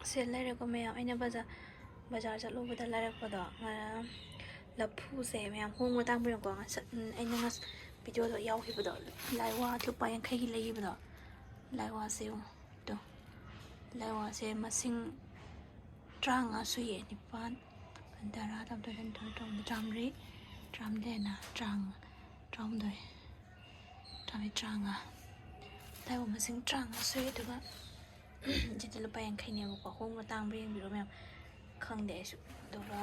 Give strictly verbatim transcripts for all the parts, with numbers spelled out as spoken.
ꯁꯦ ꯂꯩꯔꯦꯀꯣ ꯃꯌꯥꯝ꯫ ꯑꯩꯅ ꯕꯖꯥꯔ ꯕꯖꯥꯔ ꯆꯠꯂꯨꯕꯗ ꯂꯩꯔꯛꯄꯗꯣ, ꯉꯔꯥꯡ ꯂꯐꯨꯁꯦ ꯃꯌꯥꯝ ꯍꯣꯡꯕ ꯇꯥꯡꯕ ꯌꯦꯡꯉꯨꯀꯣ꯫ ꯉꯁ-, ꯎꯝ, ꯑꯩꯅ ꯉꯁ-, ꯚꯤꯗꯤꯑꯣꯗꯣ ꯌꯥꯎꯈꯤꯕꯗꯣ, ꯂꯥꯏꯋꯥ ꯂꯨꯄꯥ ꯌꯥꯡꯈꯩꯒꯤ ꯂꯩꯈꯤꯕꯗꯣ, ꯂꯥꯏꯋꯥꯁꯦ ꯌꯦꯡꯉꯨ꯫ ꯇꯣ, ꯂꯥꯏꯋꯥꯁꯦ ꯃꯁꯤꯡ ꯇꯔꯥꯃꯉꯥ ꯁꯨꯏꯌꯦ꯫ ꯅꯤꯄꯥꯟ, ꯇꯔꯥ, ꯇꯔꯥꯃꯥꯊꯣꯏ, ꯇꯔꯥꯅꯤꯊꯣꯏ, ꯇꯔꯥꯍꯨꯝꯗꯣꯏ, ꯇꯔꯥꯃꯔꯤ, ꯇꯔꯥꯃꯔꯤ ꯍꯥꯏꯅ ꯇꯔꯥꯃꯉꯥ, ꯇꯔꯥꯍꯨꯝꯗꯣꯏ, ꯇꯔꯥꯃꯔꯤ, ꯇꯔꯥꯃꯉꯥ꯫ ꯂꯥꯏꯋꯥ ꯃꯁꯤꯡ ꯇꯔꯥꯃꯉꯥ ꯁꯨꯏ꯫ ꯑꯗꯨꯒ ꯁꯤꯗꯤ ꯂꯨꯄꯥ ꯌꯥꯡꯈꯩꯅꯦꯕꯀꯣ꯫ ꯍꯣꯡꯕ ꯇꯥꯡꯕ ꯌꯦꯡꯕꯤꯔꯣ ꯃꯌꯥꯝ, ꯈꯪꯗꯦ ꯑꯩꯁꯨ꯫ ꯑꯗꯨꯒ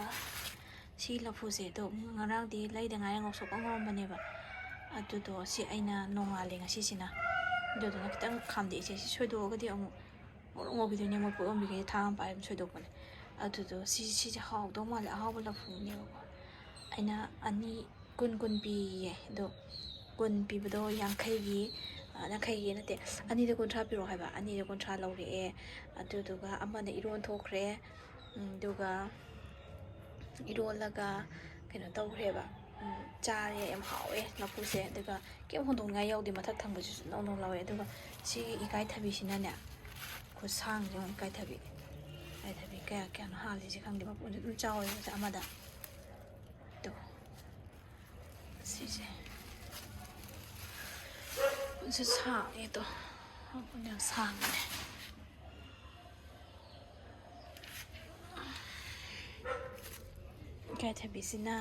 ꯁꯤ ꯂꯐꯨꯁꯦ, ꯑꯗꯣ ꯉꯔꯥꯡꯗꯤ ꯂꯩꯗ ꯉꯥꯏꯔꯤ, ꯉꯧꯁꯣꯛꯄ ꯉꯧꯔꯝꯕꯅꯦꯕ꯫ ꯑꯗꯨꯗꯣ ꯁꯤ ꯑꯩꯅ ꯅꯣꯡꯉꯥꯜꯂꯦ ꯉꯁꯤꯁꯤꯅ꯫ ꯑꯗꯨꯗꯨꯅ ꯈꯤꯇꯪ ꯈꯥꯝꯗꯦꯛꯏꯁꯦ꯫ ꯁꯤ ꯁꯣꯏꯗꯣꯛꯑꯒꯗꯤ ꯑꯃꯨꯛ ꯃꯣꯔꯣꯛ ꯉꯧꯈꯤꯗꯣꯏꯅꯦ꯫ ꯃꯣꯏ ꯄꯣꯠ ꯌꯣꯟꯕꯤꯈꯩ ꯊꯥꯡ ꯑꯃ ꯄꯥꯏꯔ ꯑꯗꯨꯝ ꯁꯣꯏꯗꯣꯛꯄꯅꯦ꯫ ꯑꯗꯨꯗꯣ ꯁꯤ, ꯁꯤꯁꯦ ꯍꯥꯎꯗꯧ ꯃꯥꯜꯂꯦ, ꯑꯍꯥꯎꯕ ꯂꯐꯨꯅꯦꯕꯀꯣ꯫ ꯑꯩꯅ ꯑꯅꯤ ꯀꯨꯟ ꯀꯨꯟ ꯄꯤꯌꯦ꯫ ꯑꯗꯣ ꯀꯨꯟ ꯄꯤꯕꯗꯣ ꯌꯥꯡꯈꯩꯒꯤ, ꯑ, ꯌꯥꯡꯈꯩꯒꯤ ꯅꯠꯇꯦ, ꯑꯅꯤꯗ ꯀꯨꯟꯊ꯭ꯔꯥ ꯄꯤꯔꯛꯑꯣ ꯍꯥꯏꯕ, ꯑꯅꯤꯗ ꯀꯨꯟꯊ꯭ꯔꯥ ꯂꯧꯔꯛꯑꯦ꯫ ꯑꯗꯨꯗꯨꯒ ꯑꯃꯅ ꯏꯔꯣꯟ ꯊꯣꯛꯈ꯭ꯔꯦ꯫ ꯎꯝ, ꯑꯗꯨꯒ ꯏꯔꯣꯜꯂꯒ ꯀꯩꯅꯣ ꯇꯧꯈ꯭ꯔꯦꯕ꯫ ꯎꯝ, ꯆꯥꯔꯦ꯫ ꯌꯥꯝ ꯍꯥꯎꯋꯦ ꯂꯐꯨꯁꯦ꯫ ꯑꯗꯨꯒ ꯀꯩꯝ ꯍꯣꯟꯗꯣꯛꯅꯤꯡꯉꯥꯏ ꯌꯥꯎꯗꯦ꯫ ꯃꯊꯛ ꯊꯪꯕꯁꯤꯁꯨ ꯅꯧ ꯅꯧ ꯂꯧꯋꯦ꯫ ꯑꯗꯨꯒ ꯁꯤꯒꯤ ꯏꯀꯥꯏꯊꯕꯤꯁꯤꯅꯅꯦ, ꯈꯨꯠꯁꯥꯡꯁꯦ ꯌꯦꯡꯉꯨ, ꯏꯀꯥꯏꯊꯕꯤ꯫ ꯏꯀꯥꯏꯊꯕꯤ ꯀꯌꯥ ꯀꯌꯥꯅꯣ ꯍꯥꯜꯂꯤꯁꯦ ꯈꯪꯗꯦ꯫ ꯃꯄꯨꯟꯁꯦ ꯑꯗꯨꯝ ꯆꯥꯎꯋꯦꯕ ꯑꯃꯗ꯫ ꯇꯣ꯫ ꯁꯤꯁꯦ꯫ ꯃꯄꯨꯟꯁꯦ ꯁꯥꯡꯉꯦ ꯇꯣ꯫ ꯃꯄꯨꯟ ꯌꯥꯝ ꯁꯥꯡꯉꯦ꯫ ꯏꯀꯥꯏꯊꯕꯤꯁꯤꯅ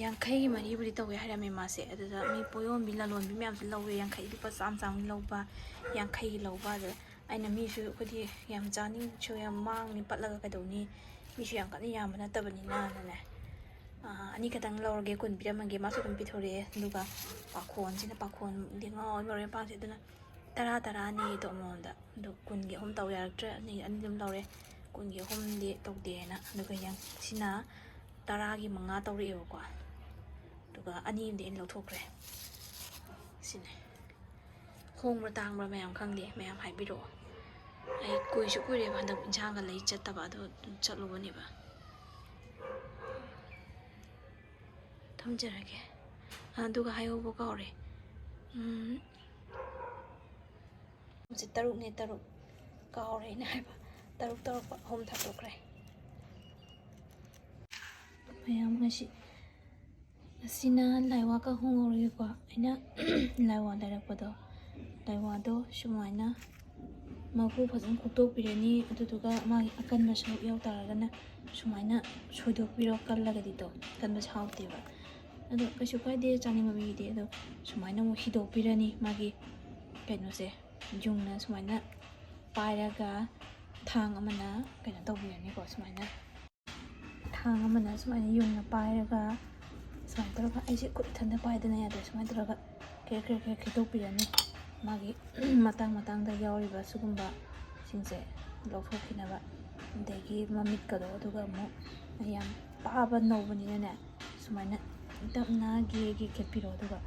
ꯌꯥꯡꯈꯩꯒꯤ ꯃꯔꯤꯕꯨꯗꯤ ꯇꯧꯋꯦ ꯍꯥꯏꯔꯝꯃꯦ ꯃꯥꯁꯦ꯫ ꯑꯗꯨꯗ ꯃꯤ ꯄꯣꯌꯣꯝꯕꯤ ꯂꯂꯣꯟꯕꯤ ꯃꯌꯥꯝꯁꯨ ꯂꯧꯋꯦ, ꯌꯥꯡꯈꯩ, ꯂꯨꯄꯥ ꯆꯥꯝꯃ ꯆꯥꯝꯃꯒꯤ ꯂꯧꯕ, ꯌꯥꯡꯈꯩꯒꯤ ꯂꯧꯕ꯫ ꯑꯗ ꯑꯩꯅ ꯃꯤꯁꯨ ꯑꯩꯈꯣꯏꯗꯤ ꯌꯥꯝ ꯆꯥꯅꯤꯡꯁꯨ ꯌꯥꯝ ꯃꯥꯡꯅꯤ ꯄꯠꯂꯒ ꯀꯩꯗꯧꯅꯤ, ꯃꯤꯁꯨ ꯌꯥꯝ ꯀꯟꯅ ꯌꯥꯝꯕ ꯅꯠꯇꯕꯅꯤꯅꯅꯅꯦ꯫ ꯑꯥ, ꯑꯅꯤ ꯈꯛꯇꯪ ꯂꯧꯔꯒꯦ, ꯀꯨꯟ ꯄꯤꯔꯝꯃꯒꯦ꯫ ꯃꯥꯁꯨ ꯑꯗꯨꯝ ꯄꯤꯊꯣꯔꯛꯑꯦ꯫ ꯑꯗꯨꯒ ꯄꯥꯈꯣꯟꯁꯤꯅ, ꯄꯥꯈꯣꯟꯗꯤ ꯉꯥꯎꯔꯦ ꯃꯔꯣꯏ ꯃꯄꯥꯡꯁꯦ꯫ ꯑꯗꯨꯅ ꯇꯔꯥ, ꯇꯔꯥ ꯑꯅꯤꯗꯣ ꯑꯃꯃꯝꯗ꯫ ꯑꯗꯣ ꯀꯨꯟꯒꯤ ꯑꯍꯨꯝ ꯇꯧ ꯌꯥꯔꯛꯇ꯭ꯔꯦ, ꯑꯅꯤ, ꯑꯅꯤ ꯑꯗꯨꯝ ꯂꯧꯔꯦ꯫ ꯀꯨꯟꯒꯤ ꯑꯍꯨꯝꯗꯤ ꯇꯧꯗꯦꯅ꯫ ꯑꯗꯨꯒ ꯌꯥꯡ-, ꯁꯤꯅ ꯇꯔꯥꯒꯤ ꯃꯉꯥ ꯇꯧꯔꯛꯑꯦꯕꯀꯣ꯫ ꯑꯗꯨꯒ ꯑꯅꯤ ꯑꯃꯗꯤ ꯑꯩꯅ ꯂꯧꯊꯣꯛꯈ꯭ꯔꯦ꯫ ꯁꯤꯅꯦ꯫ ꯍꯣꯡꯕ꯭ꯔꯥ ꯇꯥꯡꯕ꯭ꯔꯥ ꯃꯌꯥꯝ ꯈꯪꯗꯦ, ꯃꯌꯥꯝ ꯍꯥꯏꯕꯤꯔꯛꯑꯣ꯫ ꯑꯩ ꯀꯨꯏꯁꯨ ꯀꯨꯏꯔꯦꯕ ꯍꯟꯗꯛ ꯏꯟꯁꯥꯡꯒ ꯂꯩ ꯆꯠꯇꯕ, ꯑꯗꯨ ꯆꯠꯂꯨꯕꯅꯦꯕ꯫ ꯊꯝꯖꯔꯒꯦ꯫ ꯑꯗꯨꯒ ꯍꯥꯏꯍꯧꯕ ꯀꯥꯎꯔꯦ꯫ ꯎꯝ, ꯁꯤ ꯇꯔꯨꯛꯅꯦ, ꯇꯔꯨꯛ꯫ ꯀꯥꯎꯔꯦ ꯑꯩꯅ ꯍꯥꯏꯕ꯫ ꯇꯔꯨꯛ ꯇꯧꯔꯛꯄ ꯑꯍꯨꯝ ꯊꯥꯗꯣꯛꯈ꯭ꯔꯦ꯫ ꯃꯌꯥꯝ ꯉꯁꯤ ꯑꯁꯤꯅ ꯂꯥꯏꯋꯥ ꯀꯥꯡꯍꯧ ꯉꯧꯔꯒꯦꯀꯣ꯫ ꯑꯩꯅ ꯂꯥꯏꯋꯥ ꯂꯩꯔꯛꯄꯗꯣ, ꯂꯥꯏꯋꯥꯗꯣ ꯁꯨꯃꯥꯏꯅ ꯃꯀꯨ ꯐꯖꯅ ꯈꯣꯛꯇꯣꯛꯄꯤꯔꯅꯤ꯫ ꯑꯗꯨꯗꯨꯒ ꯃꯥꯒꯤ ꯑꯀꯟꯕ ꯁꯔꯨꯛ ꯌꯥꯎ ꯇꯥꯔꯒꯅ ꯁꯨꯃꯥꯏꯅ ꯁꯣꯏꯗꯣꯛꯄꯤꯔꯣ, ꯀꯜꯂꯒꯗꯤꯗꯣ ꯑꯀꯟꯕꯁꯦ ꯍꯥꯎꯇꯦꯕ꯫ ꯑꯗꯣ ꯀꯩꯁꯨ ꯀꯥꯏꯗꯦ ꯆꯥꯅꯤꯡꯕ ꯃꯤꯒꯤꯗꯤ꯫ ꯑꯗꯣ ꯁꯨꯃꯥꯏꯅ ꯑꯃꯨꯛ ꯍꯤꯗꯣꯛꯄꯤꯔꯅꯤ ꯃꯥꯒꯤ ꯀꯩꯅꯣꯁꯦ, ꯌꯨꯡꯅ ꯁꯨꯃꯥꯏꯅ ꯄꯥꯏꯔꯒ ꯊꯥꯡ ꯑꯃꯅ ꯀꯩꯅꯣ ꯇꯧꯕꯤꯔꯅꯤꯀꯣ꯫ ꯁꯨꯃꯥꯏꯅ ꯊꯥꯡ ꯑꯃꯅ ꯁꯨꯃꯥꯏꯅ ꯌꯨꯡꯅ ꯄꯥꯏꯔꯒ ꯁꯨꯃꯥꯏꯅ ꯇꯧꯔꯒ, ꯑꯩꯁꯦ ꯈꯨꯠ ꯏꯊꯟꯗ ꯄꯥꯏꯗꯅ ꯌꯥꯗ꯭ꯔꯦ꯫ ꯁꯨꯃꯥꯏꯅ ꯇꯧꯔꯒ ꯀꯦꯔꯛ ꯀꯦꯔꯛ ꯀꯦꯔꯛ ꯈꯦꯠꯇꯣꯛꯄꯤꯔꯅꯤ꯫ ꯃꯥꯒꯤ ꯃꯇꯥꯡ ꯃꯇꯥꯡꯗ ꯌꯥꯎꯔꯤꯕ ꯁꯤꯒꯨꯝꯕꯁꯤꯡꯁꯦ ꯂꯧꯊꯣꯛꯈꯤꯅꯕ꯫ ꯑꯗꯒꯤ ꯃꯃꯤꯠꯀꯗꯣ, ꯑꯗꯨꯒ ꯑꯃꯨꯛ ꯌꯥꯝ ꯄꯥꯕ ꯅꯧꯕꯅꯤꯅꯅꯦ, ꯁꯨꯃꯥꯏꯅ ꯇꯞꯅ ꯒꯦ ꯒꯦ ꯈꯦꯠꯄꯤꯔꯣ꯫ ꯑꯗꯨꯒ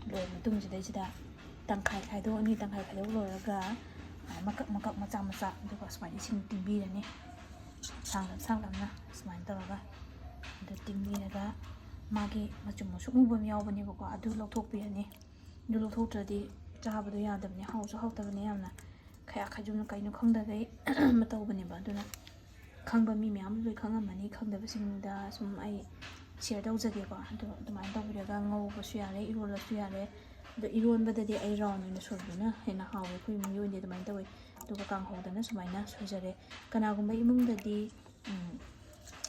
ꯂꯣꯏꯔ ꯃꯇꯨꯡꯁꯤꯗꯩꯁꯤꯗ ꯇꯪꯈꯥꯏ ꯈꯥꯏꯗꯣꯛꯑꯅꯤ꯫ ꯇꯪꯈꯥꯏ ꯈꯥꯏꯗꯣꯛ ꯂꯣꯏꯔꯒ, ꯑ, ꯃꯀꯛ ꯃꯀꯛ ꯃꯆꯥ ꯃꯆꯥ, ꯑꯗꯨꯒ ꯁꯨꯃꯥꯏꯅ ꯏꯁꯤꯡ ꯇꯤꯡꯕꯤꯔꯅꯤ꯫ ꯁꯥꯡꯂꯞ ꯁꯥꯡꯂꯞꯅ ꯁꯨꯃꯥꯏꯅ ꯇꯧꯔꯒ ꯑꯗꯨ ꯇꯤꯡꯕꯤꯔꯒ, ꯃꯥꯒꯤ ꯃꯆꯨꯝ ꯃꯁꯨꯛ ꯃꯨꯕ ꯑꯃ ꯌꯥꯎꯕꯅꯦꯕꯀꯣ, ꯑꯗꯨ ꯂꯧꯊꯣꯛꯄꯤꯔꯅꯤ꯫ ꯑꯗꯨ ꯂꯧꯊꯣꯛꯇ꯭ꯔꯗꯤ ꯆꯥꯕꯗꯣ ꯌꯥꯗꯕꯅꯦ, ꯍꯥꯎꯁꯨ ꯍꯥꯎꯇꯕꯅꯦ ꯌꯥꯝꯅ꯫ ꯈꯌꯥꯛ ꯈꯥꯏꯖꯨꯝꯅ ꯀꯩꯅꯣ ꯈꯪꯗꯈꯩ ꯑꯃ ꯇꯧꯕꯅꯦꯕ꯫ ꯑꯗꯨꯅ ꯈꯪꯕ ꯃꯤ ꯃꯌꯥꯝ ꯂꯣꯏ ꯈꯪꯉꯝꯃꯅꯤ, ꯈꯪꯗꯕꯁꯤꯡꯗ ꯁꯨꯝ ꯑꯩ ꯁꯤꯌꯔ ꯇꯧꯖꯒꯦꯀꯣ꯫ ꯑꯗꯣ ꯑꯗꯨꯃꯥꯏꯅ ꯇꯧꯕꯤꯔꯒ ꯉꯧꯕꯁꯨ ꯌꯥꯔꯦ, ꯏꯔꯣꯜꯂꯁꯨ ꯌꯥꯔꯦ꯫ ꯑꯗꯣ ꯏꯔꯣꯟꯕꯗꯗꯤ ꯑꯩ ꯔꯥꯎꯟ ꯑꯣꯏꯅ ꯁꯣꯏꯕꯗꯨꯅ ꯍꯦꯟꯅ ꯍꯥꯎꯋꯦ, ꯑꯩꯈꯣꯏ ꯏꯃꯨꯡꯒꯤ ꯑꯣꯏꯅꯗꯤ ꯑꯗꯨꯃꯥꯏꯅ ꯇꯧꯋꯦ꯫ ꯑꯗꯨꯒ ꯀꯥꯡꯍꯧꯗꯅ ꯁꯨꯃꯥꯏꯅ ꯁꯣꯏꯖꯔꯦ꯫ ꯀꯅꯥꯒꯨꯝꯕ ꯏꯃꯨꯡꯗꯗꯤ, ꯎꯝ,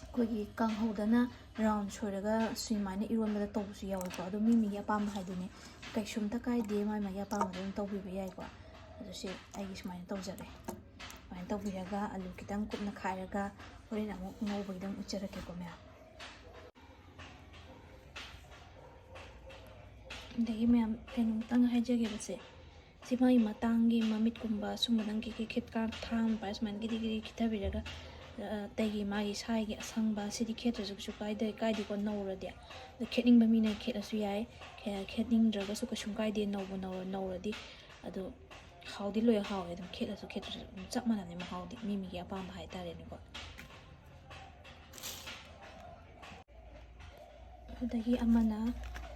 ꯑꯩꯈꯣꯏꯒꯤ ꯀꯥꯡꯍꯧꯗꯅ ꯔꯥꯎꯟ ꯁꯣꯏꯔꯒ ꯁꯨꯃꯥꯏꯅ ꯏꯔꯣꯟꯕꯗ ꯇꯧꯕꯁꯨ ꯌꯥꯎꯋꯦꯀꯣ꯫ ꯑꯗꯣ ꯃꯤ ꯃꯤꯒꯤ ꯑꯄꯥꯝꯕ ꯍꯥꯏꯗꯨꯅꯤ, ꯀꯩꯁꯨꯝꯇ ꯀꯥꯏꯗꯦ, ꯃꯥꯏ ꯃꯥꯏꯒꯤ ꯑꯄꯥꯝꯕꯗ ꯑꯗꯨꯝ ꯇꯧꯕꯤꯕ ꯌꯥꯏꯀꯣ꯫ ꯑꯗꯣ ꯁꯤ ꯑꯩꯒꯤ ꯁꯨꯃꯥꯏꯅ ꯇꯧꯖꯔꯦ꯫ ꯁꯨꯃꯥꯏꯅ ꯇꯧꯕꯤꯔꯒ ꯑꯂꯨ ꯈꯤꯇꯪ ꯀꯨꯞꯅ ꯈꯥꯏꯔꯒ ꯍꯣꯔꯦꯟ ꯑꯃꯨꯛ ꯉꯧꯕꯒꯤꯗꯪ ꯎꯠꯆꯔꯛꯀꯦꯀꯣ ꯃꯌꯥꯝ꯫ ꯑꯗꯒꯤ ꯃꯌꯥꯝ ꯀꯩꯅꯣꯝꯇꯪ ꯍꯥꯏꯖꯒꯦꯕꯁꯦ, ꯁꯤ ꯃꯥꯒꯤ ꯃꯇꯥꯡꯒꯤ ꯃꯃꯤꯠꯀꯨꯝꯕ ꯁꯨꯝꯕꯗꯪ ꯀꯤ ꯀꯤ ꯈꯦꯠꯀ ꯊꯥꯡ ꯄꯥꯏ ꯁꯨꯃꯥꯏꯅ ꯒꯤꯗꯤ ꯒꯤꯗꯤ ꯈꯤꯠꯊꯕꯤꯔꯒ, ꯑ, ꯑꯇꯩꯒꯤ ꯃꯥꯒꯤ ꯁꯥꯏꯒꯤ ꯑꯁꯪꯕ ꯁꯤꯗꯤ ꯈꯦꯠꯇ꯭ꯔꯁꯨ ꯀꯩꯁꯨ ꯀꯥꯏꯗꯦ, ꯀꯥꯏꯗꯦꯀꯣ ꯅꯧꯔꯗꯤ꯫ ꯑꯗꯣ ꯈꯦꯠꯅꯤꯡꯕ ꯃꯤꯅ ꯈꯦꯠꯂꯁꯨ ꯌꯥꯏ, ꯈꯦ-, ꯈꯦꯠꯅꯤꯡꯗ꯭ꯔꯒꯁꯨ ꯀꯩꯁꯨꯝ ꯀꯥꯏꯗꯦ ꯅꯧꯕ ꯅꯧꯔ-, ꯅꯧꯔꯗꯤ꯫ ꯑꯗꯣ ꯍꯥꯎꯗꯤ ꯂꯣꯏ ꯍꯥꯎꯋꯦ ꯑꯗꯨꯝ, ꯈꯦꯠꯂꯁꯨ ꯈꯦꯠꯇ꯭ꯔꯁꯨ ꯑꯗꯨꯝ ꯆꯞ ꯃꯥꯟꯅꯕꯅꯦ ꯃꯍꯥꯎꯗꯤ, ꯃꯤ ꯃꯤꯒꯤ ꯑꯄꯥꯝꯕ ꯍꯥꯏꯇꯥꯔꯦꯅꯦꯀꯣ꯫ ꯑꯗꯒꯤ ꯑꯃꯅ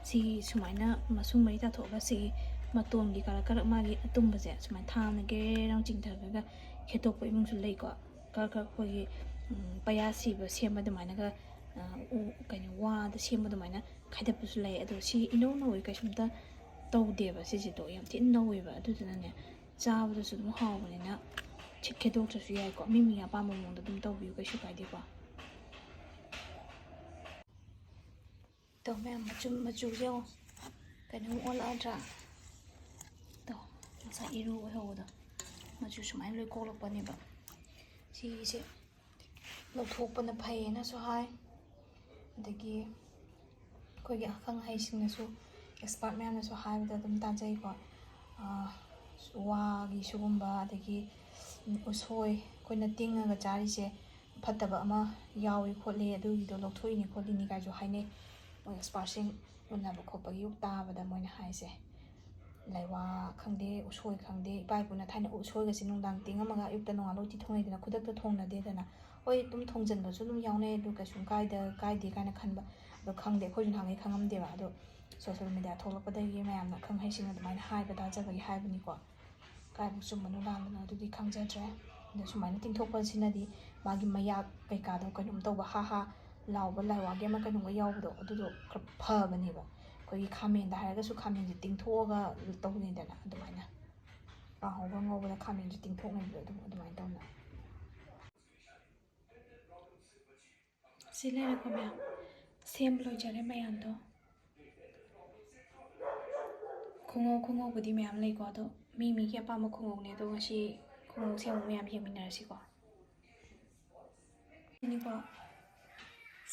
ꯁꯤꯒꯤ ꯁꯨꯃꯥꯏꯅ ꯃꯁꯨꯡ ꯃꯔꯤ ꯇꯥꯊꯣꯛꯑꯒ ꯁꯤꯒꯤ ꯃꯇꯣꯟꯒꯤ ꯀꯥꯔꯛ ꯀꯥꯔꯛ ꯃꯥꯒꯤ ꯑꯇꯨꯝꯕꯁꯦ ꯁꯨꯃꯥꯏꯅ ꯊꯥꯡꯅ ꯒꯦꯔꯦ ꯂꯥꯎ ꯆꯤꯡꯊꯔꯒ ꯈꯦꯠꯇꯣꯛꯄ ꯏꯃꯨꯡꯁꯨ ꯂꯩꯀꯣ꯫ ꯈꯔ ꯈꯔ ꯑꯩꯈꯣꯏꯒꯤ, ꯎꯝ, ꯄꯌꯥ ꯁꯤꯕ ꯁꯦꯝꯕ ꯑꯗꯨꯃꯥꯏꯅꯒ, ꯑ, ꯎ, ꯀꯩꯅꯣ, ꯋꯥꯗ ꯁꯦꯝꯕ ꯑꯗꯨꯃꯥꯏꯅ ꯈꯥꯏꯗꯠꯄꯁꯨ ꯂꯩ꯫ ꯑꯗꯣ ꯁꯤ ꯏꯅꯧ ꯅꯧꯋꯤ, ꯀꯩꯁꯨꯝꯇ ꯇꯧꯗꯦꯕ ꯁꯤꯁꯤꯗꯣ, ꯌꯥꯝ ꯊꯤꯅ ꯅꯧꯋꯦꯕ꯫ ꯑꯗꯨꯗꯨꯅꯅꯦ, ꯆꯥꯕꯗꯁꯨ ꯑꯗꯨꯝ ꯍꯥꯎꯕꯅꯤꯅ ꯁꯤꯠ ꯈꯦꯠꯇꯣꯛꯇ꯭ꯔꯁꯨ ꯌꯥꯏꯀꯣ꯫ ꯃꯤ ꯃꯤ ꯑꯄꯥꯝꯕ ꯃꯑꯣꯡꯗ ꯑꯗꯨꯝ ꯇꯧꯕꯤꯌꯨ, ꯀꯩꯁꯨ ꯀꯥꯏꯗꯦꯀꯣ꯫ ꯇꯧ ꯃꯌꯥꯝ, ꯃꯆꯨ, ꯃꯆꯨꯁꯦ ꯌꯦꯡꯉꯣ, ꯀꯩꯅꯣꯝ ꯑꯣꯜꯂꯛꯑꯗ꯭ꯔꯥ? ꯇꯧ, ꯉꯁꯥꯏ ꯏꯔꯨ ꯑꯣꯏꯍꯧꯕꯗꯣ, ꯃꯆꯨ ꯁꯨꯃꯥꯏꯅ ꯂꯣꯏ ꯀꯣꯛꯂꯛꯄꯅꯦꯕ꯫ ꯁꯤꯁꯦ ꯂꯧꯊꯣꯛꯄꯅ ꯐꯩꯌꯦꯅꯁꯨ ꯍꯥꯏ꯫ ꯑꯗꯒꯤ ꯑꯩꯈꯣꯏꯒꯤ ꯑꯈꯪ ꯑꯍꯩꯁꯤꯡꯅꯁꯨ, expert ꯃꯌꯥꯝꯅꯁꯨ ꯍꯥꯏꯕꯗ ꯑꯗꯨꯝ ꯇꯥꯖꯩꯀꯣ꯫ ꯑꯥ, ꯋꯥꯒꯤ ꯁꯤꯒꯨꯝꯕ, ꯑꯗꯒꯤ ꯎꯁꯣꯏ ꯑꯩꯈꯣꯏꯅ ꯇꯤꯡꯉꯒ ꯆꯥꯔꯤꯁꯦ ꯐꯠꯇꯕ ꯑꯃ ꯌꯥꯎꯏ ꯈꯣꯠꯂꯤ, ꯑꯗꯨꯒꯤꯗꯣ ꯂꯧꯊꯣꯛꯏꯅꯤ ꯈꯣꯠꯂꯤꯅꯤ ꯀꯥꯏꯁꯨ ꯍꯥꯏꯅꯩ꯫ ꯃꯣꯏ expertꯁꯤꯡ ꯎꯅꯕ ꯈꯣꯠꯄꯒꯤ ꯇꯥꯕꯗ ꯃꯣꯏꯅ ꯍꯥꯏꯁꯦ, ꯂꯥꯏꯋꯥ ꯈꯪꯗꯦ, ꯎꯁꯣꯏ ꯈꯪꯗꯦ, ꯏꯄꯥ ꯏꯄꯨꯅ ꯊꯥꯏꯅ ꯎꯁꯣꯏꯒꯁꯦ ꯅꯨꯡꯗꯥꯡ ꯇꯤꯡꯉꯝꯃꯒ ꯑꯌꯨꯛꯇ ꯅꯣꯡꯉꯥꯜꯂꯒ ꯎꯇꯤ ꯊꯣꯡꯅꯩꯗꯅ, ꯈꯨꯗꯛꯇ ꯊꯣꯡꯅꯗꯦꯗꯅ꯫ ꯍꯣꯏ, ꯑꯗꯨꯝ ꯊꯣꯡꯖꯤꯟꯕꯁꯨ ꯑꯗꯨꯝ ꯌꯥꯎꯅꯩ, ꯑꯗꯨ ꯀꯩꯁꯨꯝ ꯀꯥꯏꯗ, ꯀꯥꯏꯗꯦ ꯀꯥꯏꯅ ꯈꯟꯕ꯫ ꯑꯗꯣ ꯈꯪꯗꯦ, ꯑꯩꯈꯣꯏꯁꯨ ꯅꯍꯥꯟꯈꯩ ꯈꯪꯉꯝꯗꯦꯕ꯫ ꯑꯗꯣ social media ꯊꯣꯛꯂꯛꯄꯗꯒꯤ ꯃꯌꯥꯝꯅ, ꯑꯈꯪ ꯑꯍꯩꯁꯤꯡꯅ ꯑꯗꯨꯃꯥꯏꯅ ꯍꯥꯏꯕ ꯇꯥꯖꯕꯒꯤ ꯍꯥꯏꯕꯅꯤꯀꯣ꯫ ꯀꯥꯏꯕꯨ ꯆꯨꯝꯕꯅꯣ ꯂꯥꯟꯕꯅꯣ ꯑꯗꯨꯗꯤ ꯈꯪꯖꯗ꯭ꯔꯦ꯫ ꯑꯗꯣ ꯁꯨꯃꯥꯏꯅ ꯇꯤꯡꯊꯣꯛꯄꯁꯤꯅꯗꯤ ꯃꯥꯒꯤ ꯃꯌꯥꯛ ꯀꯩꯀꯥꯗꯣ ꯀꯩꯅꯣꯝ ꯇꯧꯕ, ꯍꯥ ꯍꯥ ꯂꯥꯎꯕ, ꯂꯥꯏꯋꯥꯒꯤ ꯑꯃ ꯀꯩꯅꯣꯝꯒ ꯌꯥꯎꯕꯗꯣ, ꯑꯗꯨꯗꯣ ꯈꯔ ꯐꯕꯅꯦꯕ꯫ ꯑꯩꯈꯣꯏꯒꯤ ꯈꯥꯃꯦꯟꯗ ꯍꯥꯏꯔꯒꯁꯨ ꯈꯥꯃꯦꯟꯁꯦ ꯇꯤꯡꯊꯣꯛꯑꯒ ꯇꯧꯅꯩꯗꯅ, ꯑꯗꯨꯃꯥꯏꯅ ꯀꯥꯡꯍꯧꯒ ꯉꯧꯕꯗ ꯈꯥꯃꯦꯟꯁꯦ ꯇꯤꯡꯊꯣꯛꯅꯕꯗꯣ, ꯑꯗꯨꯝ ꯑꯗꯨꯃꯥꯏꯅ ꯇꯧꯅ꯫ ꯁꯤ ꯂꯩꯔꯦꯀꯣ ꯃꯌꯥꯝ, ꯁꯦꯝꯕ ꯂꯣꯏꯖꯔꯦ ꯃꯌꯥꯝꯗꯣ꯫ ꯈꯣꯡꯉꯧ ꯈꯣꯡꯉꯧꯕꯗꯤ ꯃꯌꯥꯝ ꯂꯩꯀꯣ, ꯑꯗꯣ ꯃꯤ ꯃꯤꯒꯤ ꯑꯄꯥꯝꯕ ꯈꯣꯡꯉꯧꯅꯦ꯫ ꯑꯗꯣ ꯉꯁꯤ ꯈꯣꯡꯉꯧ ꯁꯦꯝꯕ ꯃꯌꯥꯝ ꯌꯦꯡꯃꯤꯟꯅꯔꯁꯤꯀꯣ꯫ ꯁꯤꯅꯤꯀꯣ,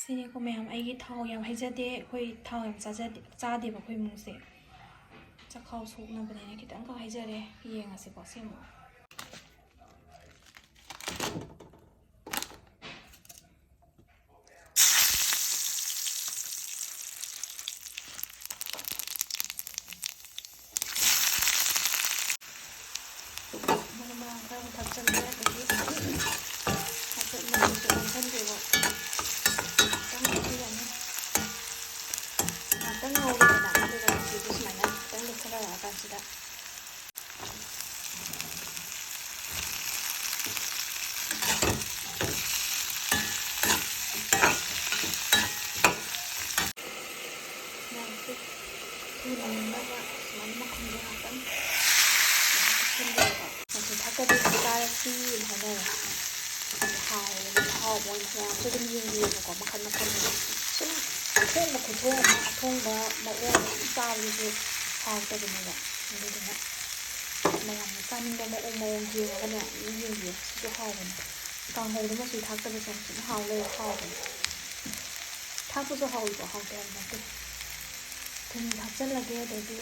ꯁꯤꯅꯤꯀꯣ ꯃꯌꯥꯝ, ꯑꯩꯒꯤ ꯊꯥꯎ ꯌꯥꯝ ꯍꯩꯖꯗꯦ, ꯑꯩꯈꯣꯏ ꯊꯥꯎ ꯌꯥꯝ ꯆꯥꯖꯗꯦ, ꯆꯥꯗꯦꯕ ꯑꯩꯈꯣꯏ ꯏꯃꯨꯡꯁꯦ꯫ ꯆꯥꯛꯈꯥꯎ ꯁꯣꯛꯅꯕꯅꯦꯅ ꯈꯤꯇꯪꯈꯛ ꯍꯩꯖꯔꯦ꯫ ꯌꯦꯡꯉꯁꯤꯀꯣ ꯁꯦꯝꯕ꯫ ꯃꯔꯨ ꯃꯔꯥꯡ ꯈꯔ ꯑꯃꯨꯛ ꯊꯥꯛꯆꯜꯂꯦ, ꯑꯗꯒꯤ ꯍꯥꯏꯐꯦꯠ ꯃꯆꯨꯁꯨ ꯑꯣꯟꯁꯟꯒꯦꯕ꯫ ꯈꯤꯇꯪ ꯉꯧꯕꯤꯔꯅꯤ꯫ ꯉꯥꯛꯇꯪ ꯉꯧꯔꯦꯗꯅ, ꯑꯗꯨꯒ ꯃꯆꯨꯗꯨ ꯁꯨꯃꯥꯏꯅ ꯈꯤꯇꯪ ꯂꯦꯛꯊꯔꯛꯑꯀꯥꯟꯁꯤꯗ, ꯆꯥꯔꯁꯤ ꯍꯥꯏꯅꯔꯦ꯫ ꯍꯥꯎꯕ ꯍꯥꯎꯕ ꯑꯣꯏꯅ ꯃꯌꯥꯝꯁꯨ ꯑꯗꯨꯝ ꯌꯦꯡꯕꯤꯌꯦꯕꯀꯣ, ꯃꯈꯜ ꯃꯈꯜ꯫ ꯁꯨꯝ ꯑꯊꯣꯡꯕ ꯈꯨꯊꯣꯡ ꯑꯃ, ꯑꯊꯣꯡꯕ ꯃꯑꯣꯡ ꯑꯃ ꯁꯨꯝ ꯆꯥꯕꯗꯨꯁꯨ ꯍꯥꯎꯇꯕꯅꯦꯕ꯫ ꯑꯗꯨꯗꯨꯅ ꯃꯌꯥꯝꯅ ꯆꯥꯅꯤꯡꯕ ꯃꯑꯣꯡ ꯃꯑꯣꯡ ꯌꯦꯡꯉꯒꯅꯦ ꯑꯗꯨꯝ ꯌꯦꯡꯕꯤꯌꯨ꯫ ꯁꯤꯁꯨ ꯍꯥꯎꯕꯅꯦ꯫ ꯀꯥꯡꯍꯧꯗ ꯃꯆꯨ ꯊꯥꯛꯇꯕꯁꯦ ꯌꯥꯝ ꯊꯤꯅ ꯍꯥꯎ ꯂꯩ, ꯍꯥꯎꯕꯅꯦ꯫ ꯊꯥꯛꯄꯁꯨ ꯍꯥꯎꯏꯀꯣ, ꯍꯥꯎꯇꯦ ꯍꯥꯏꯕ ꯅꯠꯇꯦ꯫ ꯊꯨꯝ ꯊꯥꯛꯆꯜꯂꯒꯦ꯫ ꯑꯗꯒꯤ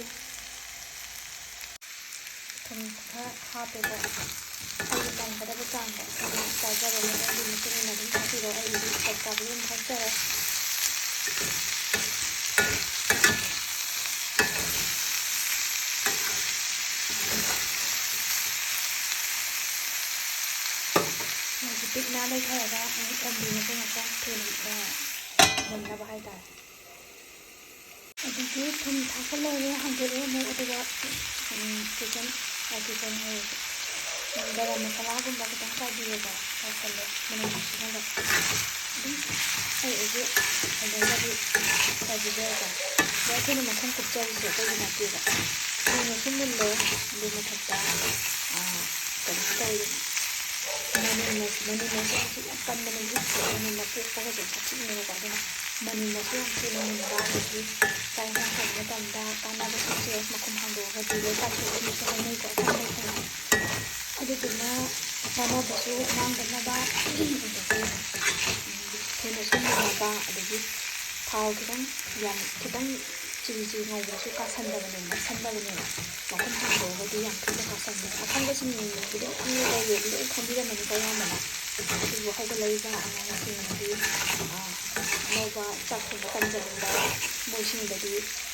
ꯊꯨꯝ ꯈꯔ ꯍꯥꯞꯄꯦꯀꯣ꯫ ꯑꯩꯒꯤ ꯇꯝꯒꯗꯕ ꯆꯥꯡꯗ ꯑꯩꯈꯣꯏꯅ ꯆꯥꯖꯕ ꯃꯑꯣꯡꯒꯤ ꯃꯇꯨꯡ ꯏꯟꯅ ꯑꯗꯨꯝ ꯍꯥꯞꯄꯤꯔꯣ꯫ ꯑꯩꯒꯤꯗꯤ ꯆꯞ ꯆꯥꯕꯤ ꯑꯗꯨꯝ ꯍꯥꯞꯆꯔꯦ꯫ ꯃꯩꯁꯤ ꯄꯤꯛꯅ ꯂꯩꯊꯔꯒ ꯑꯃꯨꯛ ꯑꯣꯟꯕꯤꯔꯒ ꯉꯥꯛꯇꯪ ꯊꯨꯅ, ꯑ, ꯃꯨꯟꯅꯕ ꯍꯥꯏꯇꯥꯔꯦ꯫ ꯑꯗꯒꯤ ꯊꯨꯝ ꯊꯥꯛꯄ ꯂꯣꯏꯔꯦ, ꯍꯥꯡꯗꯣꯛꯑꯦ ꯑꯃꯨꯛ, ꯑꯗꯨꯒ, ꯎꯝ, ꯆꯤꯀꯟ, ꯑ, ꯆꯤꯀꯟ ꯍꯥꯏꯔꯦ, ꯎꯝ, ꯒꯔꯝ ꯃꯁꯥꯂꯥꯒꯨꯝꯕ ꯈꯤꯇꯪ ꯆꯥꯏꯕꯤꯔꯦꯀꯣ, ꯆꯥꯏꯁꯜꯂꯦ ꯃꯅꯝ ꯅꯨꯡꯁꯤꯅꯕ꯫ ꯑꯗꯨꯝ ꯑꯩ ꯑꯩꯒꯤ ꯍꯩꯅꯕꯤ ꯆꯥꯏꯕꯤꯕ ꯌꯥꯏꯀꯣ꯫ ꯑꯗꯣ ꯑꯩꯈꯣꯏꯅ ꯃꯈꯨꯝ ꯀꯨꯞꯆꯔꯤꯁꯦ ꯑꯇꯩꯒꯤ ꯅꯠꯇꯦꯕ꯫ ꯊꯨꯅꯁꯨ ꯃꯨꯜꯂꯦ, ꯑꯗꯨ ꯃꯊꯛꯇ, ꯑ, ꯀꯩꯅꯣꯁꯨ ꯇꯧꯋꯦꯗꯅ꯫ ꯃꯅꯤꯜ, ꯃꯅꯤꯜ ꯑꯁꯤ ꯌꯥꯝ ꯊꯤꯅ ꯀꯟꯕꯅꯦ, ꯃꯅꯤꯜ ꯃꯄꯣꯛꯄ ꯍꯥꯏꯁꯦ ꯌꯥꯝ ꯁꯥꯊꯤꯕꯅꯦꯕꯀꯣ꯫ ꯑꯗꯨꯅ ꯃꯅꯤꯜ ꯑꯁꯤ ꯌꯥꯝ ꯊꯤꯅ ꯃꯨꯟꯕ, ꯑꯗꯒꯤ ꯆꯥꯛ ꯏꯟꯁꯥꯡ ꯊꯣꯡꯕ ꯃꯇꯝꯗ ꯀꯥꯟꯅꯕꯁꯤꯡꯁꯦ ꯃꯈꯨꯝ ꯍꯥꯡꯗꯣꯛꯑꯒꯗꯤ ꯂꯣꯏ ꯀꯥꯏꯊꯣꯛꯏꯅꯁꯨ ꯍꯥꯏꯅꯩꯀꯣ, ꯑꯍꯟꯈꯩꯁꯤꯡꯅ꯫ ꯑꯗꯨꯗꯨꯅ ꯀꯥꯟꯅꯕꯁꯨ ꯃꯥꯡꯗꯅꯕ, ꯑꯗꯒꯤ ꯊꯨꯅꯁꯨ ꯃꯨꯟꯅꯕ, ꯑꯗꯒꯤ ꯊꯥꯎ ꯈꯤꯇꯪ, ꯌꯥꯝ ꯈꯤꯇꯪ ꯆꯤꯔꯤ ꯆꯤꯔꯤ ꯉꯧꯕꯁꯨ ꯀꯥꯁꯟꯗꯕꯅꯦ, ꯃꯠꯁꯟꯗꯕꯅꯦꯕ꯫ ꯃꯈꯨꯝ ꯍꯥꯡꯗꯣꯛꯑꯒꯗꯤ ꯌꯥꯝ ꯊꯨꯅ ꯀꯥꯁꯟꯕꯅꯦ꯫ ꯑꯈꯪꯕꯁꯤꯡꯕꯨꯗꯤ ꯌꯥꯝꯅ ꯂꯩꯔꯦ, ꯂꯣꯏ ꯈꯪꯕꯤꯔꯝꯃꯅꯤꯀꯣ ꯑꯌꯥꯝꯕꯅ꯫ ꯑꯗꯨꯕꯨ ꯍꯧꯒꯠꯂꯛꯏꯕ ꯑꯉꯥꯡꯁꯤꯡꯗꯤ, ꯑ, ꯑꯅꯧꯕ ꯆꯥꯛ ꯊꯣꯡꯕ ꯇꯝꯖꯅꯤꯡꯕ ꯃꯣꯏꯁꯤꯡꯗꯗꯤ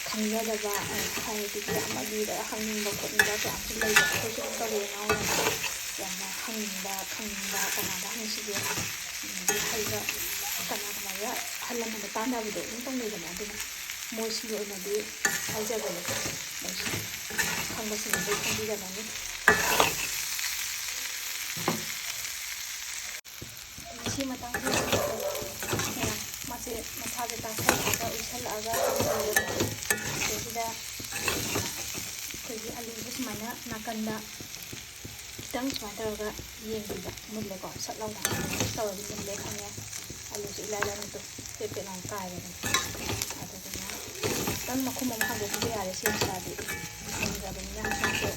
ꯈꯪꯖꯗꯕ, ꯑ, ꯍꯥꯏꯕꯗꯤ ꯑꯃꯒꯤꯗ ꯍꯪꯅꯤꯡꯕ ꯈꯣꯠꯅꯤꯡꯕ ꯀꯌꯥ ꯑꯃꯁꯨ ꯂꯩꯕ꯫ ꯑꯩꯈꯣꯏꯁꯨ ꯑꯗꯨꯝ ꯇꯧꯋꯦ ꯑꯉꯥꯡ ꯑꯣꯏꯔꯤꯉꯩꯗ꯫ ꯌꯥꯝꯅ ꯍꯪꯅꯤꯡꯕ, ꯈꯪꯅꯤꯡꯕ, ꯀꯅꯥꯗ ꯍꯪꯁꯤꯒꯦ, ꯑꯗꯒꯤ ꯍꯩꯕ ꯀꯅꯥ ꯀꯅꯥꯗ ꯑꯍꯜ ꯂꯃꯟꯗ ꯇꯥꯟꯅꯕꯗꯣ ꯑꯗꯨꯝ ꯇꯧꯅꯩꯗꯅ꯫ ꯑꯗꯨꯅ ꯃꯣꯏꯁꯤꯡꯒꯤ ꯑꯣꯏꯅꯗꯤ ꯍꯥꯏꯖꯕꯅꯦ, ꯃꯣꯏꯁꯨ ꯈꯪꯕꯁꯤꯡꯗꯤ ꯂꯣꯏ ꯈꯪꯕꯤꯔꯝꯃꯅꯤ꯫ ꯁꯤ ꯃꯇꯥꯡꯁꯤꯗ ꯃꯥꯁꯦ ꯃꯁꯥꯁꯦ ꯇꯥꯁꯜꯂꯛꯑꯒ, ꯎꯏꯁꯜꯂꯛꯑꯒ ꯇꯧꯔꯦꯕꯀꯣ꯫ ꯁꯤꯗꯩꯁꯤꯗ ꯑꯩꯈꯣꯏꯒꯤ ꯑꯂꯨꯁꯦ ꯁꯨꯃꯥꯏꯅ ꯅꯥꯀꯟꯗ ꯈꯤꯇꯪ ꯁꯨꯃꯥꯏꯅ ꯇꯧꯔꯒ ꯌꯦꯡꯕꯤꯕ꯫ ꯃꯨꯜꯂꯦꯀꯣ, ꯁꯠ ꯂꯥꯎꯅ ꯇꯧꯔꯗꯤ ꯃꯨꯜꯂꯦ ꯈꯪꯉꯦ꯫ ꯑꯂꯨꯁꯦ ꯏꯂꯥꯏ ꯂꯥꯏꯅ ꯇꯨ ꯄꯦꯠ ꯄꯦꯠ ꯂꯥꯎꯅ ꯀꯥꯏꯔꯦꯗꯅ꯫ ꯑꯗꯨꯗꯨꯅ ꯉꯥꯛꯇꯪ ꯃꯈꯨꯝ ꯑꯃ ꯍꯥꯡꯗꯣꯛꯄꯤꯕ ꯌꯥꯔꯦ꯫ ꯁꯤ ꯃꯆꯥꯗꯤ ꯃꯨꯟꯈ꯭ꯔꯕꯅꯤꯅ ꯃꯁꯥꯁꯦ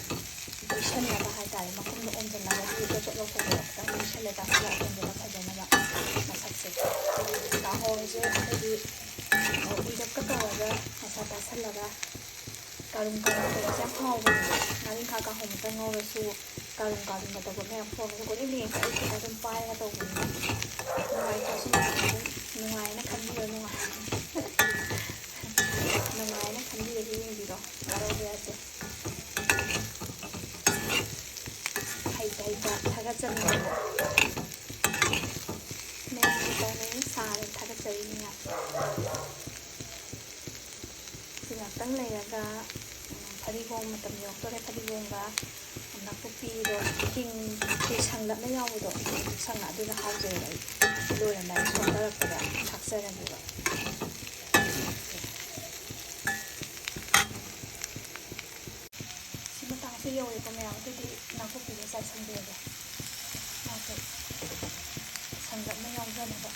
ꯀꯨꯏꯁꯟꯅꯕ ꯍꯥꯏꯇꯥꯔꯦ꯫ ꯃꯈꯨꯝꯗꯣ ꯑꯣꯝꯁꯤꯜꯂꯒꯗꯤ ꯆꯣꯠ ꯆꯣꯠ ꯂꯧꯊꯣꯛꯄꯗꯣ ꯈꯤꯇꯪ ꯀꯨꯏꯁꯜꯂꯦ ꯇꯥꯁꯤꯜꯂꯛꯑꯀꯥꯟꯗ ꯐꯖꯅꯕ ꯃꯁꯛꯁꯦ꯫ ꯀꯥꯡꯍꯧꯁꯦ ꯑꯩꯈꯣꯏꯗꯤ ꯎꯏꯔꯞꯀ ꯇꯧꯔꯒ ꯃꯁꯥ ꯇꯥꯁꯜꯂꯒ ꯀꯥꯔꯨꯝ ꯀꯥꯔꯨꯝ ꯇꯧꯕꯁꯦ ꯌꯥꯝ ꯍꯥꯎꯕꯅꯦꯕ꯫ ꯉꯥꯔꯤꯡꯈꯥ ꯀꯥꯡꯍꯧ ꯑꯃꯇꯪ ꯉꯧꯔꯁꯨ ꯀꯥꯔꯨꯝ ꯀꯥꯔꯨꯝꯒ ꯇꯧꯕ ꯃꯌꯥꯝ ꯊꯣꯡꯉꯁꯨ ꯀꯣꯜꯂꯤꯛ ꯂꯦꯡꯉꯁꯨ ꯑꯩ ꯈꯨꯠꯅ ꯑꯗꯨꯝ ꯄꯥꯏꯔꯒ ꯇꯧꯕꯅꯤꯅ ꯅꯨꯡꯉꯥꯏꯇ꯭ꯔꯁꯨ ꯃꯌꯥꯝ ꯑꯗꯨꯝ ꯅꯨꯡꯉꯥꯏꯅ ꯈꯟꯕꯤꯔꯣ, ꯅꯨꯡꯉꯥꯏ-, ꯅꯨꯡꯉꯥꯏꯅ ꯈꯟꯕꯤꯔꯒ ꯌꯦꯡꯕꯤꯔꯣ꯫ ꯋꯥꯔꯧꯕ ꯌꯥꯗꯦ꯫ ꯍꯩꯇ ꯍꯩꯇ ꯊꯥꯒꯠꯆꯅꯤꯡꯕ ꯃꯌꯥꯝꯒꯤ ꯇꯧꯅꯩ ꯁꯥꯔꯦ, ꯊꯥꯒꯠꯆꯔꯤ ꯃꯌꯥꯝ꯫ ꯁꯤ ꯉꯥꯛꯇꯪ ꯂꯩꯔꯒ, ꯎꯝ, ꯐꯗꯤꯒꯣꯝ ꯃꯇꯝ ꯌꯧꯔꯛꯇꯣꯔꯦ꯫ ꯐꯗꯤꯒꯣꯝꯒ ꯅꯥꯀꯨꯞꯄꯤꯗꯣ ꯍꯤꯡ, ꯍꯤꯡ ꯁꯪꯂꯞꯅ ꯌꯥꯎꯕꯗꯣ, ꯁꯪꯂꯞ ꯑꯗꯨꯅ ꯍꯥꯎꯖꯩꯑꯕ ꯑꯩ꯫ ꯂꯣꯏꯔꯝꯗꯥꯏ ꯁꯣꯝꯊꯔꯛꯄꯗ ꯊꯥꯛꯆꯔꯒꯦꯕ꯫ ꯁꯤ ꯃꯇꯥꯡꯁꯦ ꯌꯧꯔꯦꯀꯣ ꯃꯌꯥꯝ, ꯑꯗꯨꯗꯤ ꯅꯥꯀꯨꯞꯄꯤꯁꯦ ꯆꯥꯏꯁꯟꯕꯤꯔꯒꯦ꯫ ꯃꯥꯁꯦ ꯁꯪꯂꯞꯅ ꯌꯥꯎꯖꯅꯕ꯫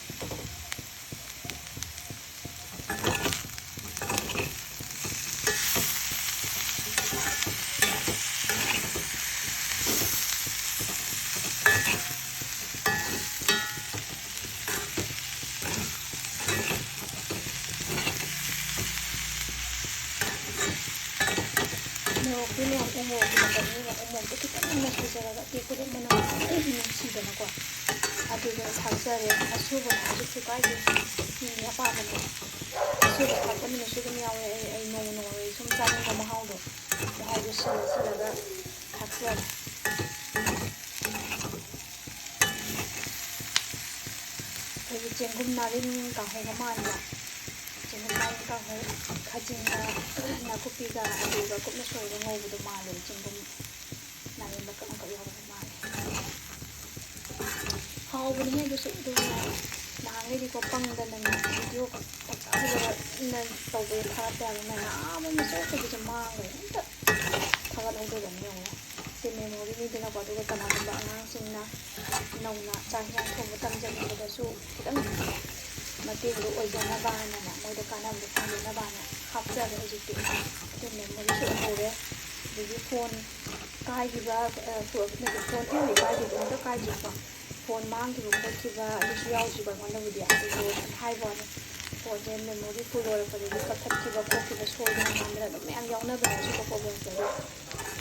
ꯃꯣꯔꯣꯛꯇꯤ ꯃꯌꯥꯝ ꯎ ꯃꯣꯔꯣꯛꯀꯤ ꯃꯇꯝꯅꯤꯅ ꯎ ꯃꯣꯔꯣꯛꯇꯣ ꯈꯤꯇꯪ ꯍꯦꯟꯅ ꯁꯣꯏꯖꯔꯒ ꯑꯇꯦꯛꯄꯗꯣ ꯃꯅꯝ ꯅꯨꯡꯁꯤꯗꯅꯀꯣ꯫ ꯑꯗꯨꯒ ꯊꯥꯛꯆꯔꯦ꯫ ꯑꯁꯨꯕ ꯊꯥꯛꯑꯁꯨ ꯀꯥꯏꯗꯦ, ꯃꯤ ꯃꯤ ꯑꯄꯥꯝꯕꯅꯦ꯫ ꯑꯁꯨꯕ ꯊꯥꯛꯄ ꯅꯨꯃꯤꯠꯁꯨ ꯑꯗꯨꯝ ꯌꯥꯎꯋꯦ꯫ ꯑꯩ, ꯑꯩ ꯅꯣꯡꯃ ꯅꯣꯡꯃꯒꯤ ꯁꯨꯝ ꯆꯥꯅꯤꯡꯕ ꯃꯍꯥꯎꯗꯣ, ꯃꯍꯥꯎꯗꯣ ꯁꯤꯜꯂ ꯁꯤꯜꯂꯒ ꯊꯥꯛꯆꯔꯦ꯫ ꯑꯩꯈꯣꯏꯒꯤ ꯆꯦꯡꯒꯨꯝ ꯅꯥꯔꯤꯟ ꯀꯥꯡꯍꯧꯒ ꯃꯥꯟꯕ꯫ ꯆꯦꯡꯒꯨꯝ ꯅꯥꯔꯤꯟ ꯀꯥꯡꯍꯧ ꯈꯥꯖꯤꯡꯒ ꯅꯥꯀꯨꯞꯄꯤꯒ ꯑꯂꯨꯒ ꯀꯨꯞꯅ ꯁꯣꯏꯔꯒ ꯉꯧꯕꯗꯣ ꯃꯥꯜꯂꯦꯕ꯫ ꯆꯦꯡꯒꯨꯝ ꯅꯥꯔꯤꯟ ꯃꯀꯛ ꯃꯀꯛ ꯌꯥꯎꯕꯗꯣ ꯃꯥꯜꯂꯦ꯫ ꯍꯥꯎꯕꯅꯤꯍꯦ ꯑꯗꯨꯁꯨ꯫ ꯑꯗꯨꯒ ꯅꯍꯥꯟꯈꯩꯗꯤꯀꯣ ꯄꯪꯗꯅꯅꯦ ꯚꯤꯗꯤꯑꯣ ꯐꯖ ꯐꯖꯕ ꯇꯧꯕꯗꯣ ꯊꯥꯒꯠꯄ ꯌꯥꯕ ꯃꯌꯥꯝ ꯑꯃ ꯁꯣꯏꯗꯕꯤꯗ ꯃꯥꯡꯈ꯭ꯔꯦ꯫ ꯑꯝꯇ ꯊꯥꯒꯠꯍꯧꯗꯕꯅꯤ ꯌꯦꯡꯉꯨꯅꯦ꯫ ꯁꯤ ꯃꯦꯃꯣꯔꯤꯅꯤꯗꯅꯀꯣ꯫ ꯑꯗꯨꯒ ꯀꯅꯥꯒꯨꯝꯕ ꯑꯉꯥꯡꯁꯤꯡꯅ ꯅꯧꯅ ꯆꯥꯛ ꯍꯤꯟꯖꯥꯡ ꯊꯣꯡꯕ ꯇꯝꯖꯅꯤꯡꯕꯗꯁꯨ ꯈꯤꯇꯪ ꯃꯇꯦꯡꯗꯣ ꯑꯣꯏꯖꯅꯕ ꯍꯥꯏꯅꯅꯦ, ꯃꯣꯏꯗ ꯀꯥꯟꯅꯕꯗꯣ ꯐꯪꯖꯅꯕ ꯍꯥꯏꯅ ꯍꯥꯞꯆꯔꯦ ꯍꯧꯖꯤꯛꯇꯤ꯫ ꯑꯗꯨ ꯃꯦꯃꯣꯔꯤꯁꯨ ꯑꯣꯏꯍꯧꯔꯦ꯫ ꯑꯗꯒꯤ ꯐꯣꯟ ꯀꯥꯏꯈꯤꯕ, ꯑ, ꯐꯣ-, ꯅꯠꯇꯦ, ꯐꯣꯟ ꯑꯩꯈꯣꯏ ꯀꯥꯏꯈꯤꯕ, ꯑꯝꯇ ꯀꯥꯏꯗ꯭ꯔꯤꯀꯣ꯫ ꯐꯣꯟ ꯃꯥꯡꯈꯤꯕ ꯈꯣꯠꯈꯤꯕ ꯑꯗꯨꯁꯨ ꯌꯥꯎꯗ꯭ꯔꯤꯀꯣ ꯑꯩꯉꯣꯟꯗꯕꯨꯗꯤ꯫ ꯑꯗꯨꯕꯨ ꯁꯨꯝ ꯍꯥꯏꯕ ꯋꯥꯅꯤ, ꯐꯣꯟꯁꯦ ꯃꯦꯃꯣꯔꯤ ꯐꯨꯜ ꯑꯣꯏꯔꯛꯄꯗꯒꯤ ꯀꯛꯊꯠꯈꯤꯕ ꯈꯣꯠꯈꯤꯕ, ꯁꯣꯏꯗꯅ ꯉꯥꯝꯗꯅ ꯑꯗꯨꯝ ꯃꯌꯥꯝ ꯌꯥꯎꯅꯕꯅꯦ ꯑꯁꯤꯒꯨꯝꯕ ꯄ꯭ꯔꯣꯕ꯭ꯂꯦꯝꯁꯦ꯫ ꯑꯗꯣ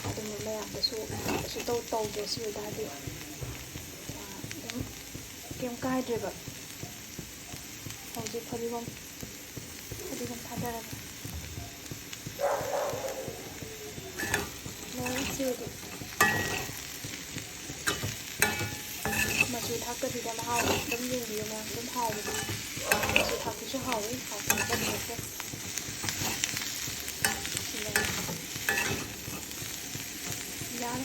ꯑꯗꯨꯝꯕ ꯃꯌꯥꯝꯗꯁꯨ ꯀꯩꯁꯨ ꯇꯧ-, ꯇꯧꯗ꯭ꯔꯦ꯫ ꯁꯤ ꯑꯣꯏꯇꯥꯔꯗꯤ, ꯑ, ꯑꯗꯨꯝ ꯀꯩꯝ ꯀꯥꯏꯗ꯭ꯔꯦꯕ꯫ ꯍꯧꯖꯤꯛ ꯐꯗꯤꯒꯣꯝ, ꯐꯗꯤꯒꯣꯝ ꯊꯥꯗꯔꯒꯦ꯫ ꯂꯣꯏꯔꯦ ꯁꯤꯒꯗꯤ꯫ ꯃꯆꯨ ꯊꯥꯛꯇꯕꯤꯗ ꯃꯍꯥꯎ ꯑꯗꯨꯝ ꯌꯦꯡꯕꯤꯌꯨ ꯃꯌꯥꯝ, ꯑꯗꯨꯝ ꯍꯥꯎꯕꯅꯤ꯫ ꯃꯆꯨ ꯊꯥꯛꯄꯁꯨ ꯍꯥꯎꯋꯤ, ꯍꯥꯎꯇꯕ ꯅꯠꯇꯦ꯫ ꯁꯤꯃ ꯌꯥꯔꯦ꯫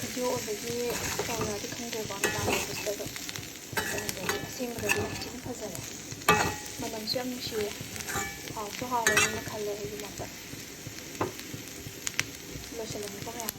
ꯚꯤꯗꯤꯑꯣ ꯑꯣꯏꯕꯒꯤ ꯇꯧꯔꯗꯤ ꯈꯪꯗ꯭ꯔꯦꯀꯣ, ꯃꯄꯥꯟ ꯊꯣꯛꯄꯁꯤꯗ ꯑꯗꯨꯝ꯫ ꯑꯗꯨꯗꯒꯤ ꯑꯁꯦꯡꯕꯗꯗꯤ ꯌꯥꯝ ꯊꯤꯅ ꯐꯖꯔꯦ, ꯃꯅꯝꯁꯨ ꯌꯥꯝ ꯅꯨꯡꯁꯤꯌꯦ, ꯍꯥꯎꯁꯨ ꯍꯥꯎꯔꯅꯤꯅ ꯈꯜꯂꯦ ꯑꯩꯒꯤ ꯃꯣꯠꯇ꯫ ꯂꯣꯏꯁꯤꯜꯂꯒꯦꯀꯣ ꯃꯌꯥꯝ꯫